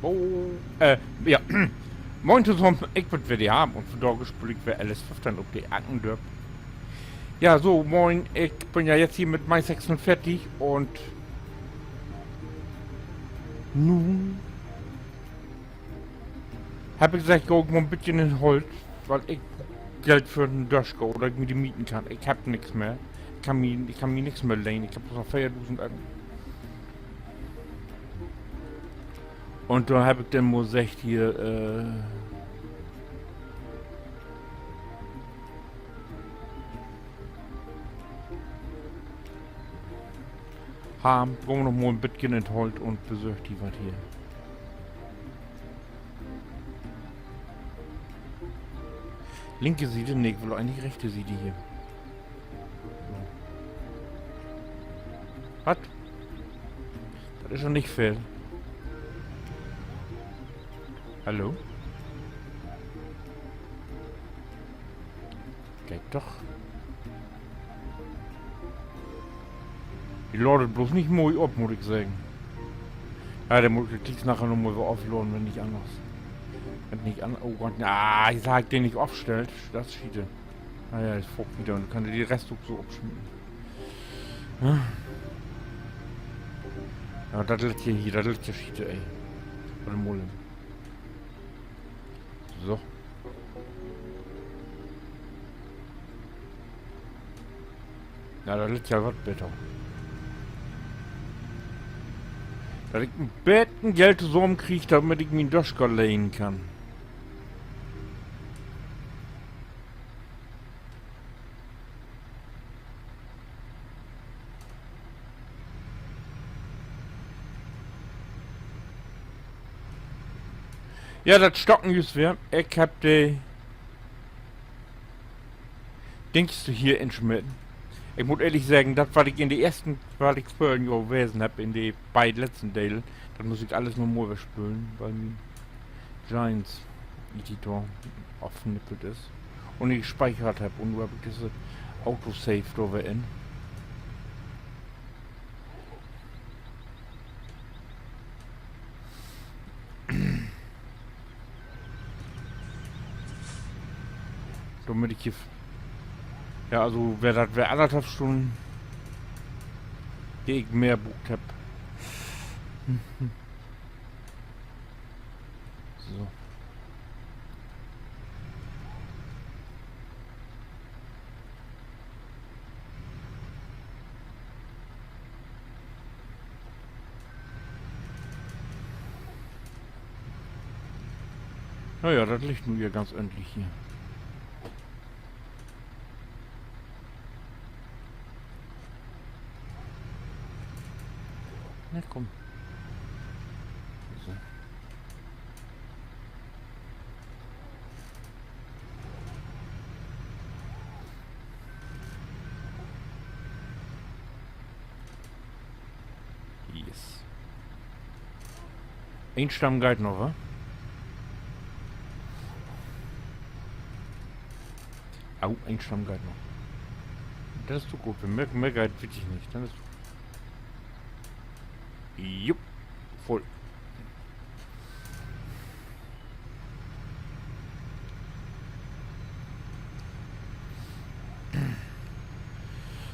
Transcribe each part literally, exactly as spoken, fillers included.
Oh, äh, ja. Moin tosamen, ik bün weer de Harm un vandaag speel ik weer L S föffteihn op de Ackendörp. Ja, so, moin, ik bün ja jetzt hier mit Mai sössunveertig un nu heff ik seggt, gah ik mal 'n beten in Holt, wiel ik bruuk Geld för den Döscher, dat ik mi de mieten kann. Ik heff nix mehr. Ik kann mi, ik kann mi nix mehr lehnen. Ik heff blots noch veerdusend Euro. Un dor heff ik denn mal seggt hier, äh, Harm, gah wi noch mal 'n beten in't Holt un besörg di wat hier. Linke Siet? Nee, ik will egentlich rechte Siet hier. Wat? Dat is noch nich veel. Hallo? Geiht doch. De laadt blots nich moi op, mutt ik seggen. Ja, denn mutt ik de Klicks naher noch mal weer ofladen, wenn nich anners. Wenn nich an-, oh Gott, ah, hier harr ik de nich ofstellt. Dat is Schiete. Na ja, is foort wieder un kann de Rest ok so opsmieten. Ja, dat lett ja hier, dat lett ja Schiete, ey. Wat en Mullen. So. Na, dat lett ja wat beter. Dat ik en beten Geld tosamen krieg, dormit ik mi en Döscher lehnen kann. Ja, dat Stocken jüst weer. Ik heff de Dings hier insmeten. Ik mutt ehrlich seggen, dat, wat ik in de eersten, wat ik vörhen Johr wesen heff, in de beid letzten Delen, dat muss ik allens noch mal weer spölen, wiel mien Giants-I D dor afnippelt is. Un nich speichert heff. Un nu heff ik disse Autosave dor weer in. Dormit ik hier f-, ja, also weer dat weer annerthalf Stunnen, de ik mehr bruukt heff. So. Na ja, dat liggt nu hier ganz ördentlich hier. Na kumm. So. Yes. Een Stamm geiht noch, wa? Au, een Stamm geiht noch. Dat is to goot. Wenn mehr, mehr geiht, weet ik nich. Denn is, jupp, vull.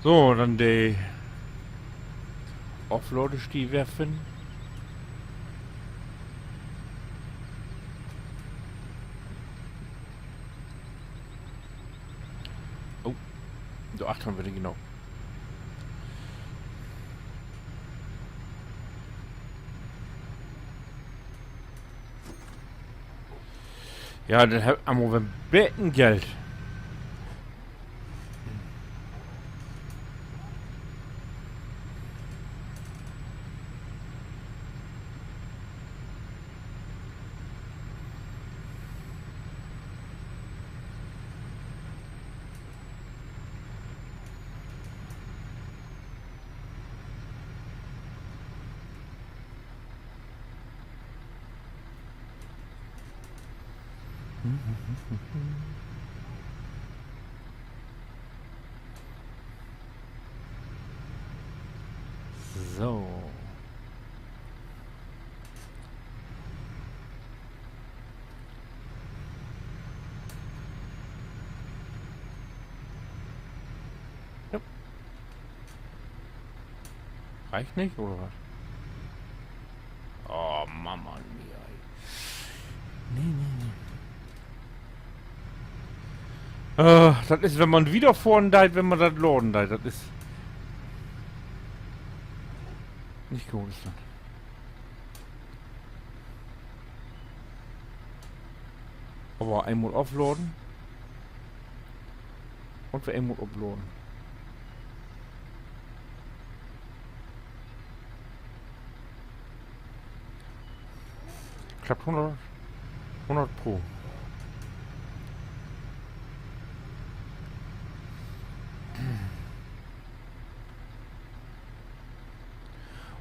So, denn de Offladesteed weer finnen. Oh, dor achtern weer de, genau. Ja, denn hebb ik mal weer en beten Geld. So. Reicht nich, oder wat? Oh, Mamma mia, ey. Nee, nee, nee. Äh, dat is, wenn man wiederfohren deit, wenn man dat laden deit, dat is nich goot, is dat. Aver eenmal ofladen. Un weer eenmal opladen. Klappt hunnert, hunnert Pro.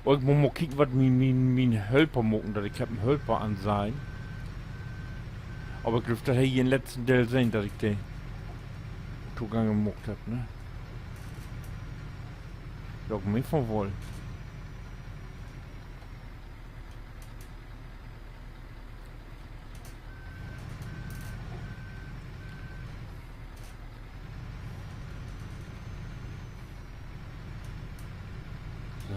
Oh, ik mutt mal kieken, wat mien, mien, mien Hölper maken deit. Ik heff en Hölper an Seilen. Aver ik glööv, dat hebbt ji in'n letzten Deel sehn, dat ik de togang maakt heff, ne? Ja, ik meen von woll. So.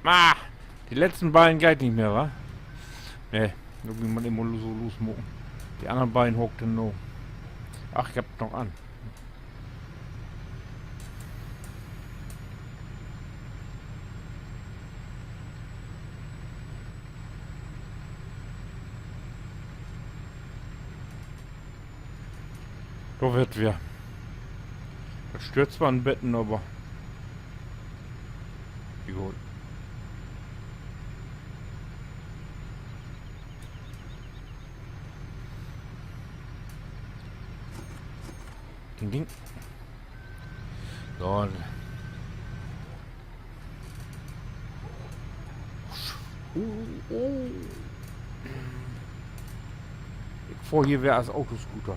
Ah, de letzten beiden geiht nich mehr, wa? Nee, dor mutt man immer so losmaken. De annern beiden haakt denn na. Ach, ik heff noch an. Dor warrt weer. Dat stöört zwar en beten, aver egal. Ding, ding. So. Uh, uh. Ik fohr hier weer as Autoscooter.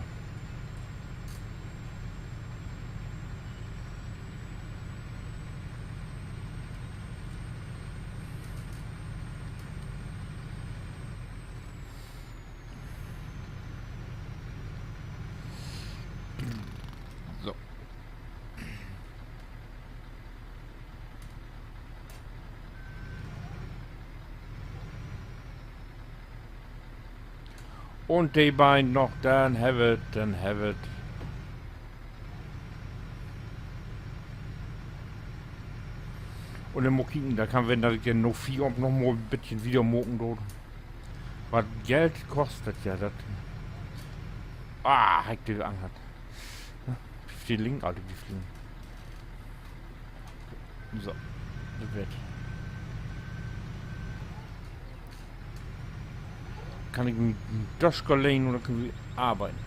So. Un de beiden noch, denn hebb wi 't, denn hebb wi 't. Un denn mal kieken, dor kann ween, dat ik denn na Fieravend noch mal en beten wieder maken do. Wat Geld kost dat ja, dat. Ah, heff ik de anhatt. Blifft de liggen? Ah, de blifft liggen. So, dat warrt. Kann ik mi en Döscher lehnen un denn köönt wi arbeiden.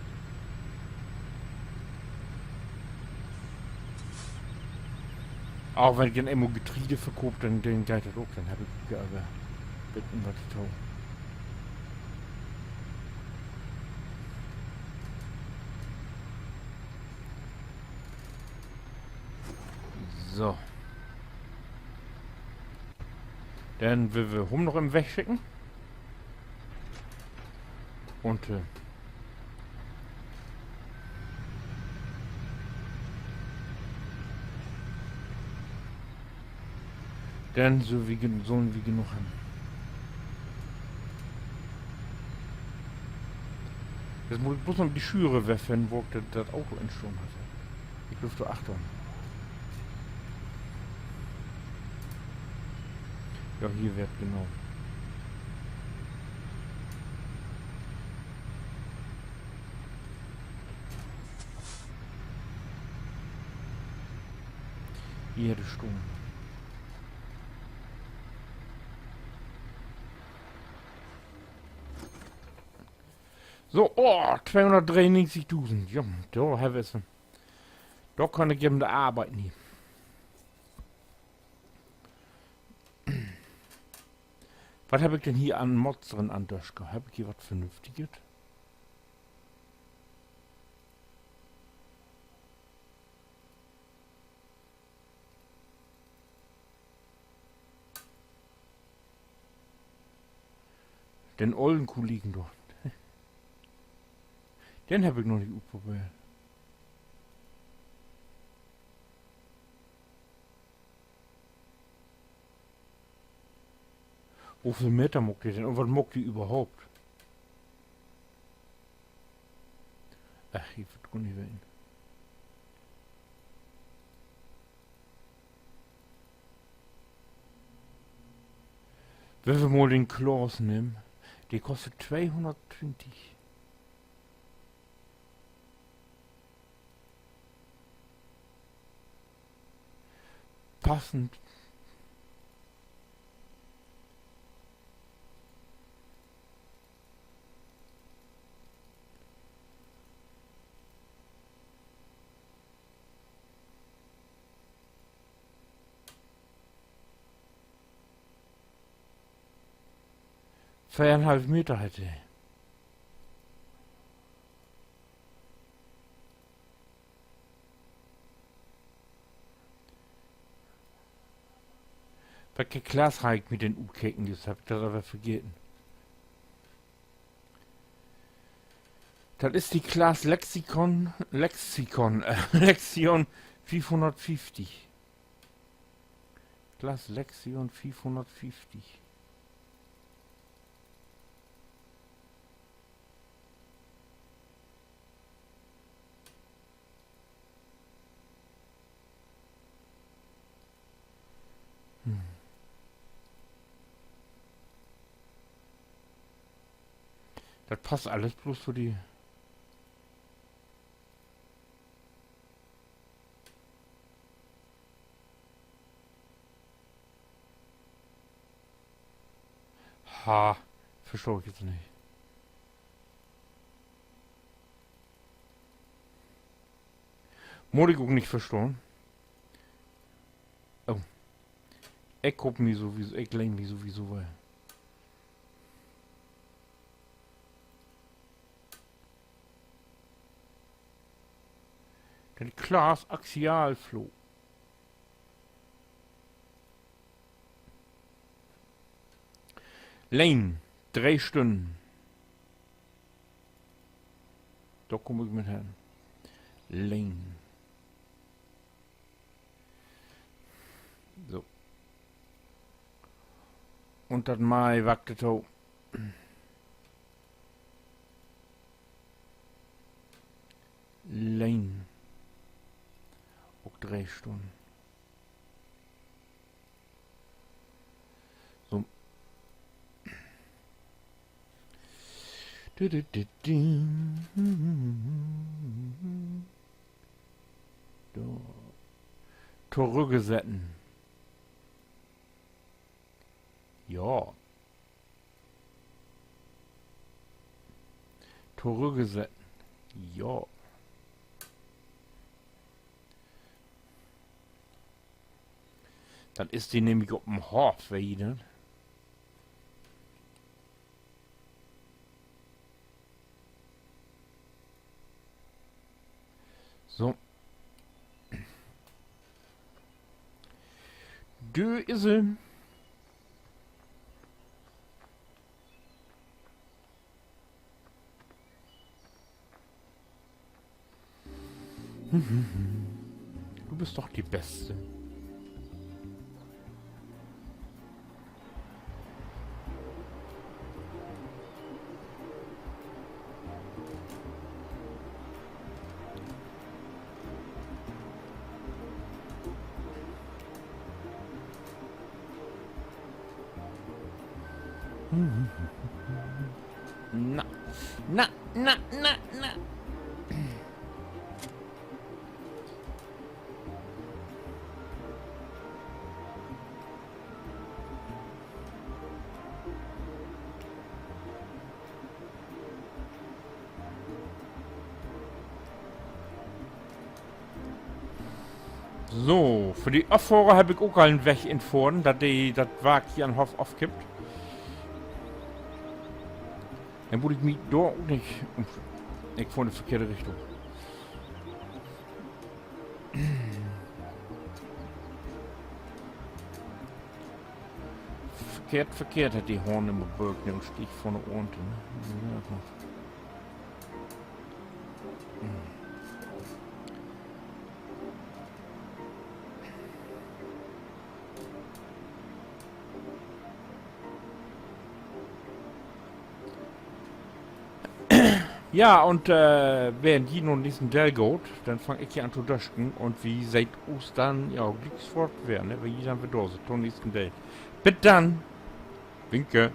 Aver wenn ik denn eenmal Getreide verkoop, denn, denn geiht dat ok. Denn heff ik ja weer beten wat to doon. So. Denn will wi hum noch even wegschicken. Un, äh, denn süll wi gen-, süllen wi genoog hebben. Nu mutt ik bloots noch de Schüre wegfinnen, wo ik dat, dat Auto in stahn harr. Ik glööv, dor achtern. Ja, hier weer 't, genau. Hier de Stunn. So, oh, tweehunnertdreeunnegentigdusend. Ja, dor heff ik se. Dor kann ik even de Arbeit nich. Wat heff ik denn hier an Mods drin an Döscher? Heff ik hier wat Vernünftiges? Den ollen Kollegen dor. Den heff ik noch nich utprobeert. Woveel Meter maakt de denn? Un wat maakt de överhaupt? Ach, ik wull dat gor nich weten. Wenn wi mal den Klaas nehmen, de kost tweehunnerttwintig. Passend. Veerenhalf Meter hett he. Welke Klass harr ik mi denn utkeken? Jetzt heff ik dat aver vergeten. Dat is de Klass Lexikon, Lexikon, äh, Lexion fiefhunnertfieftig. Klass Lexion fiefhunnertfieftig. Hm. Dat passt allens blots för de Ha, verstah ik nu nich. Mutt ik ok nich verstahn. Oh. Ik koop mi sowieso, ik lehn mi sowieso well. De Klaas Axialfloh. Lehnen. Dree Stünnen. Dor kaam ik mit hen. Lehnen. So. Un dat Maiwark dorto. Lehnen. Ok dree Stünnen. So. Dü, dü, dü, dü. So. Torüggesetten. Ja. Torüggesetten. Ja. Dat is de nämlich op 'n Hoff, weet ji dat? So. Dor is he. Du büst doch de Beste. Na, na, na, na, na. So, för de Affohrer heff ik ok al en Weg infohren, dat de, dat Wark hier an'n Hoff ofkippt. Denn mutt ik mi dor ok nich um-, ik fohr in de verkehrte Richtung. Verkehrt, verkehrt, hett de Hahn immer bölkt, ne, un steeg vör de Ohren, ne? Ja. Ja, un, äh, wenn ji na'n nächsten Deel gaht, denn fang ik hier an to dösken un wi seht us denn, ja, glieks foort weer, ne? Wenn ji denn weer dor sünd, to'n nächsten Deel. Bit denn. Winke.